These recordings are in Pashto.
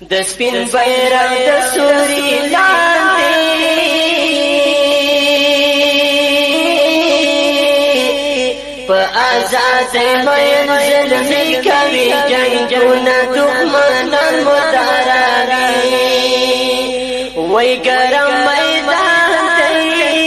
د سپین بیرغ د سوري لاندې په آزاد مین زلمی کوي جنگونه، دښمنان مداراوي. وای ګرم میدان دی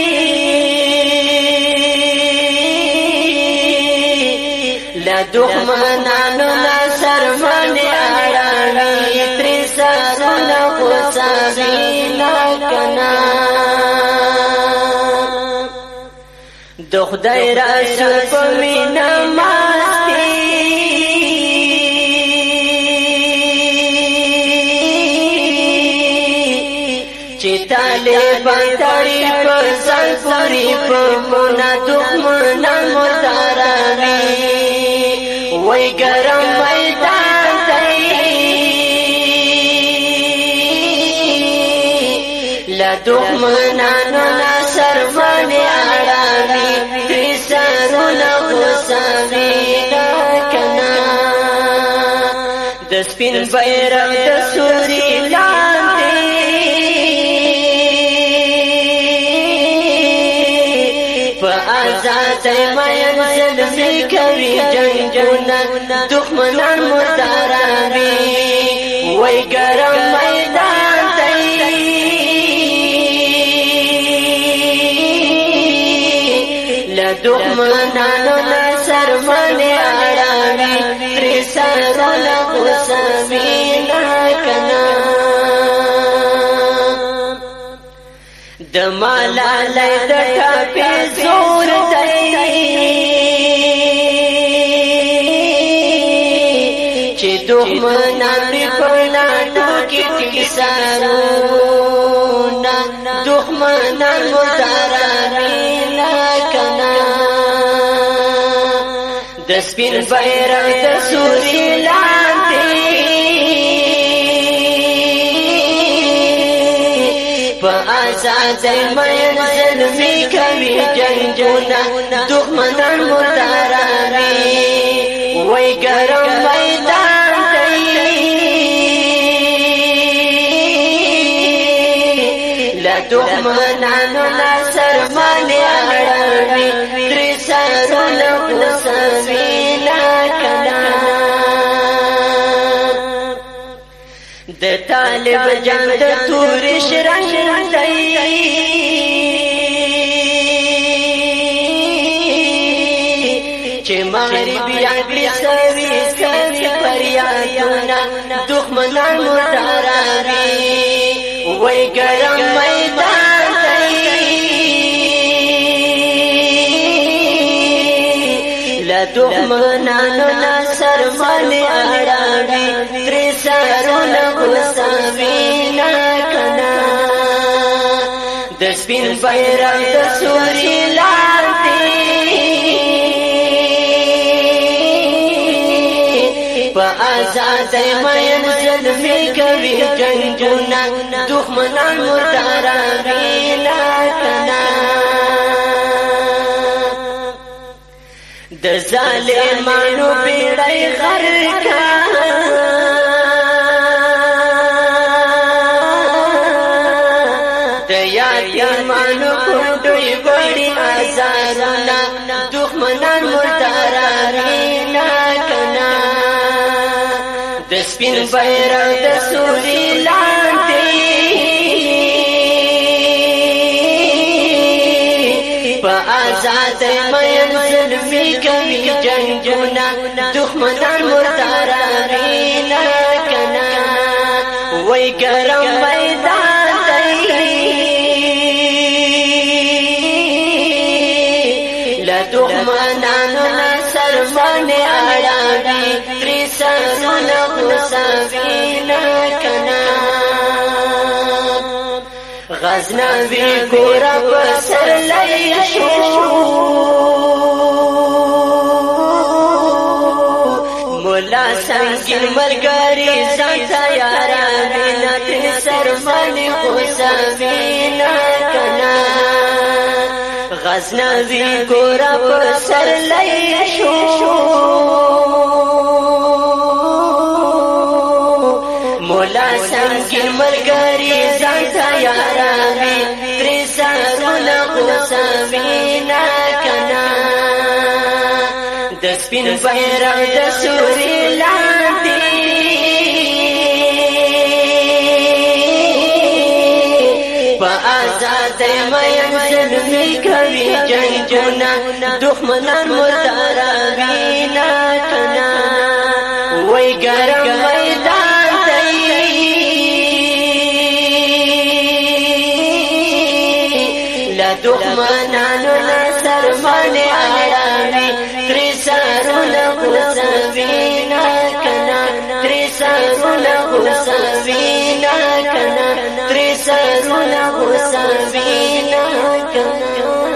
له دښمنانو نه سرمنې اړوي، ترې سرونه خوڅوي نه کنا. د خدای رسول په مینا مستی، چې طالبان تړي په ځان پورې په مونه، دښمنان مرداروي. وای ګرم میدان دی له دښمنانو نه سرمنې اړوي، ترې سرونه غوڅوي نه کنا. د سپین بیرغ د سوري لاندې په آزاد مین زلمی کوي جنگونه، دښمنان مرداروي. وای ګرم میدان دی له دښمنانو نه سرمنې اړوي، ترې سرونه غوڅوي نه کنا. د ملالۍ د ټپې زور دی چې دښمنان په لاټو کې ټیټ سرونه، دښمنان مرداروي نه کنا. د سپین بیرغ د سوري لاندې په آزاد مین زلمی کوي جنگونه، دښمنان مرداروي. وای ګرم میدان دی له دښمنانو نه سرمنې اړوي، ترې سرونه غوڅوي نه کنا. د طالب جان د تور شرنګ دی چې مغربیان کړي سوي سوي فریادونه، دښمنان مرداروي. وای ګرم میدان دی له دښمنانو نه سرمنې اړوي، ترې سرونه غوڅوي نه کنا. د سپین بیرغ د سوري لاندې په آزاد مین زلمی کوي جنگونه، دښمنان مرداروي نه کنا. د ظالمانو بیړۍ غرقه، د یتیمانو کونډوی وړي ازارونه، دښمنان مرداروي نه کنا. د سپین بیرغ د سوري لاندې په آزاد مین زلمی کوي جنگونه، دښمنان مرداروي نه کنا. وای ګرم میدان دی له دښمنانو نه سرمنې اړوي، ترې سرونه غوڅوي نه کنا. غزنوي ګوره پسرلی شو، مولا سنګین ملګری ځان تیاروي نه، ترې سرمنې غوڅوي نه کنا. غزنوي ګوره پسرلی شو، مولا سنگین ملګری ځان تیاروي، ترې سرونه غوڅوي کنا. د سپین بیرغ د سوري لاندې په آزاد مین زلمی کوي جنگونه، دښمنان مرداروي نه کنا. وای ګرم میدان دی لا دښمنانو نه سرمنه اړوي، ترې سرونه غوڅوي نه کنا، ترې سرونه غوڅوي نه کنا، ترې سرونه غوڅوي نه کنا.